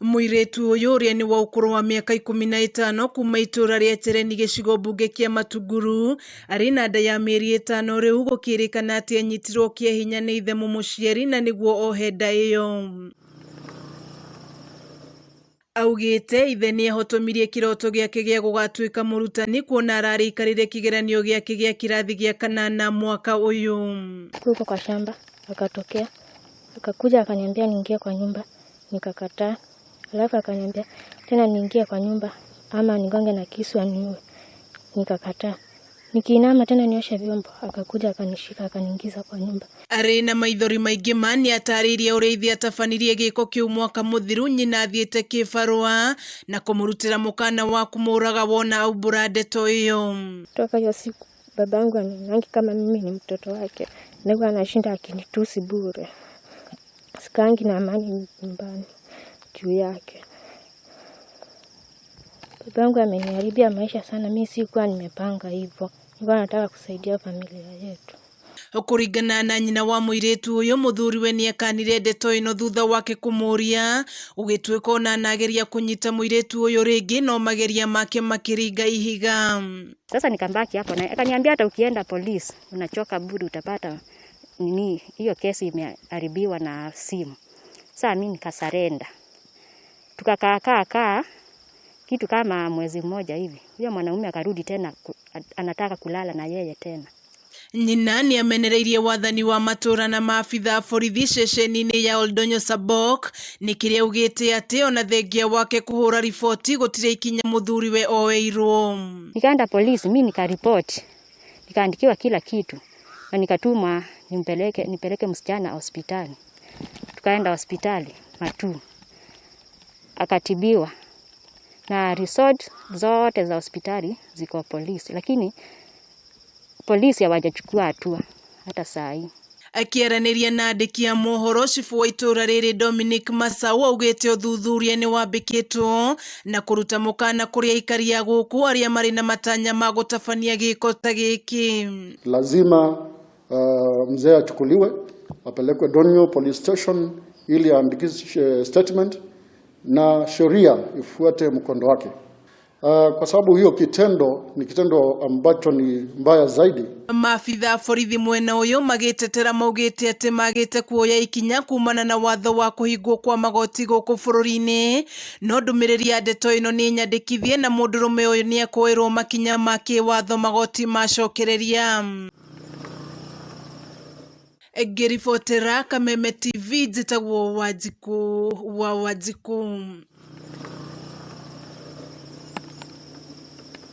Mũirĩtu ũyũ ũrĩa nĩ wa ũkũrũ wa mĩaka 15 kuma itũra rĩa Chereni gĩcigo mbunge kĩa Matunguru arĩ na nda ya mĩeri 5 rĩu gũkĩrĩkana atĩ anyitirwo kĩa hinya nĩ ithe mũmũciari na nĩguo ohe nda ĩyo. Augĩte ithe nĩahotomirie kĩroto gĩake gĩa gũgatuĩka mũrutani kuona ararĩikarĩire kĩgeranio gĩake gĩa kĩrathi gĩa kanana mwaka ũyũ. Huko kwa shamba akatokea, akakuja akaniambia niingie kwa nyumba, nikakataa. Alafu akaniambia tena niingie kwa nyumba ama nigonge na kisu aniue, nikakataa. Nikiinama tena nioshe vyombo, akakuja akanishika akaniingiza kwa nyumba. Arĩ na maithori maingĩ ma nĩatarĩirie ũrĩa ithe atabanirie gĩko kĩu mwaka mũthiru nyina athiĩte kĩbarũa na kũmũrutĩra mũkana wa kũmũraga wona aumbũra ndeto ĩyo. Toka hiyo siku babangu anionangi kama mimi ni mtoto wake, na anashinda akinitusi bure. Sikaangi na amani nyumbani juu yake. Babangu ameniharibia maisha sana, mi sikuwa nimepanga hivyo, nilikuwa nataka kusaidia familia yetu. Kũringana na nyina wa mũirĩtu ũyũ mũthuriwe nĩakanire ndeto ĩno thutha wake kũmũria gũgĩtuĩka ona anageria kũnyita mũirĩtu ũyũ rĩngĩ no mageria make makĩringa ihiga. Sasa nikambaki hapo na akaniambia hata ukienda polisi unachoka bure, utapata nini, hiyo kesi imeharibiwa na simu. Sasa mimi nikasurrender, tukakaa kaa kaa kitu kama mwezi mmoja hivi, huyo mwanaume akarudi tena anataka kulala na yeye tena. Nyina nĩamenereirie wathani wa matũra na maabitha a borithi ceceni-inĩ ya Oldonyo Sabok nĩ kĩrĩa augĩte atĩ ona thengia wake kũhũra riboti gũtirĩ ikinya mũthuriwe oeirwo. Nikaenda polisi, mi nikaripoti, nikaandikiwa kila kitu na nikatumwa nipeleke msichana hospitali. Tukaenda hospitali Matuu, akatibiwa na result zote za hospitali ziko polisi, lakini polisi hawajachukua hatua hata saa hii. Akĩaranĩria na andĩki a mohoro cibũ wa itũra rĩrĩ Dominic Masau augĩte ũthuthuria nĩ wambĩkĩtwo na kũruta mũkana kũrĩ aikari a gũkũ arĩa marĩ na matanya ma gũtabania gĩko ta gĩkĩ. Lazima mzee achukuliwe apelekwe Donyo Police Station ili aandikishe statement na sheria ifuate mkondo wake. Kwa sababu hiyo kitendo ni kitendo ambacho ni mbaya zaidi. Maabitha a borithi mwena ũyũ magĩtetera maugĩte atĩ magĩte kuoya ikinya kumana na watho wa kũhingwo kwa magoti gũkũ bũrũri-inĩ no ndũmĩrĩri ya ndeto ĩno nĩ nyandĩkithie na mũndũrũme ũyũ nĩekuoerwo makinya ma kĩwatho magoti macokereria. Ngĩribotera Kameme TV njĩtagwo Wanjikũ wa Wanjikũ.